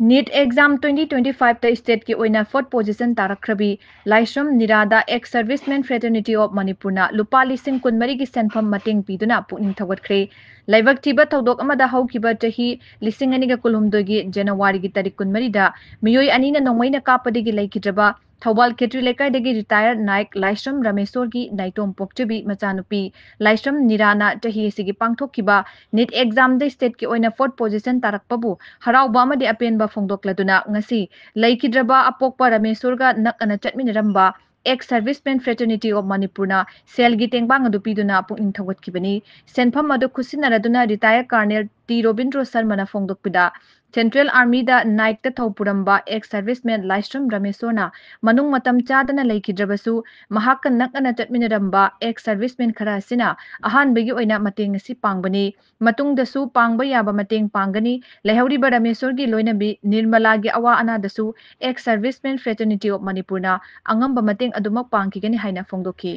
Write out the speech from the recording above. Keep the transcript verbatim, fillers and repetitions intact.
NEET exam twenty twenty five ꯇ state ꯀꯤ ꯑꯣꯏꯅ fourth position ꯇꯥꯔꯛꯈ꯭ꯔꯕꯤ Laishram ꯅꯤꯔꯥꯗ ex serviceman fraternity of ꯃꯅꯤꯄꯨꯔꯅ ꯂꯨꯄꯥ ꯂꯤꯁꯤꯡ ꯀꯨꯟꯃꯔꯤꯒꯤ ꯁꯦꯟꯐꯝ ꯃꯇꯦꯡ ꯄꯤꯗꯨꯅ ꯄꯨꯛꯅꯤꯡ ꯊꯧꯒꯠꯈ꯭ꯔꯦ꯫ ꯂꯥꯏꯕꯛ ꯊꯤꯕ ꯊꯧꯗꯣꯛ ꯑꯃꯗ ꯍꯧꯈꯤꯕ ꯆꯍꯤ ꯂꯤꯁꯤꯡ ꯑꯅꯤꯒ ꯀꯨꯟꯍꯨꯝꯗꯣꯏꯒꯤ ꯖꯅꯋꯥꯔꯤꯒꯤ ꯇꯥꯔꯤꯛ ꯀꯨꯟꯃꯔꯤꯗ ꯃꯤꯑꯣꯏ ꯑꯅꯤꯅ ꯅꯣꯡꯃꯩꯅ ꯀꯥꯞꯄꯗꯒꯤ ꯂꯩꯈꯤꯗ꯭ꯔꯕ ꯊꯧꯕꯥꯜ ꯈꯦꯇ꯭ꯔꯤ ꯂꯩꯀꯥꯏꯗꯒꯤ retired ꯅꯥꯏꯛ ꯂꯥꯏꯁ꯭ꯔꯝ ꯔꯥꯃꯦꯁꯣꯔꯒꯤ ꯅꯥꯏꯇꯣꯝ ꯄꯣꯛꯆꯕꯤ ꯃꯆꯥꯅꯨꯄꯤ ꯂꯥꯏꯁ꯭ꯔꯝ ꯅꯤꯔꯥꯅ ꯆꯍꯤ ꯑꯁꯤꯒꯤ ꯄꯥꯡꯊꯣꯛꯈꯤꯕ NEET exam ꯗ state ꯀꯤ ꯑꯣꯏꯅ fourth position ꯇꯥꯔꯛꯄꯕꯨ ꯍꯔꯥꯎꯕ ꯑꯃꯗꯤ ꯑꯄꯦꯟꯕ ꯐꯣꯡꯗꯣꯛꯂꯗꯨꯅ ꯉꯁꯤ ꯂꯩꯈꯤꯗ꯭ꯔꯕ ꯑꯄꯣꯛꯄ ꯔꯥꯃꯦꯁꯣꯔꯒ ꯅꯛꯅꯅ ꯆꯠꯃꯤꯟꯅꯔꯝꯕ ex serviceman fraternity of ꯃꯅꯤꯄꯨꯔꯅ ꯁꯦꯜꯒꯤ ꯇꯦꯡꯕꯥꯡ ꯑꯗꯨ ꯄꯤꯗꯨꯅ ꯄꯨꯛꯅꯤꯡ ꯊꯧꯒꯠꯈꯤꯕꯅꯤ꯫ ꯁꯦꯟꯐꯝ ꯑꯗꯨ ꯈꯨꯠꯁꯤꯟꯅꯔꯗꯨꯅ retired colonel ꯇꯤ ꯔꯣꯕꯤꯟꯗ꯭ꯔꯣ ꯁꯔꯃꯅ ꯐꯣꯡꯗꯣꯛꯄꯗ, Central Army ꯗ ꯅꯥꯏꯛꯇ ꯊꯧ ꯄꯨꯔꯝꯕ ex serviceman ꯂꯥꯏꯁ꯭ꯔꯝ ꯔꯥꯃꯦꯁꯣꯔꯅ ꯃꯅꯨꯡ ꯃꯇꯝ ꯆꯥꯗꯅ ꯂꯩꯈꯤꯗ꯭ꯔꯕꯁꯨ, ꯃꯍꯥꯛꯀ ꯅꯛꯅꯅ ꯆꯠꯃꯤꯟꯅꯔꯝꯕ ex serviceman ꯈꯔ ꯑꯁꯤꯅ ꯑꯍꯥꯟꯕꯒꯤ ꯑꯣꯏꯅ ꯃꯇꯦꯡ ꯑꯁꯤ ꯄꯥꯡꯕꯅꯤ꯫ ꯃꯇꯨꯡꯗꯁꯨ ꯄꯥꯡꯕ ꯌꯥꯕ ꯃꯇꯦꯡ ꯄꯥꯡꯒꯅꯤ꯫ ꯂꯩꯍꯧꯔꯤꯕ ꯔꯥꯃꯦꯁꯣꯔꯒꯤ ꯂꯣꯏꯅꯕꯤ ꯅꯤꯔꯃꯂꯥꯒꯤ ꯑꯋꯥ ꯑꯅꯥꯗꯁꯨ ex serviceman fraternity of ꯃꯅꯤꯄꯨꯔꯅ ꯑꯉꯝꯕ ꯃꯇꯦꯡ ꯑꯗꯨꯃꯛ ꯄꯥꯡꯈꯤꯒꯅꯤ ꯍꯥꯏꯅ ꯐꯣꯡꯗꯣꯛꯈꯤ꯫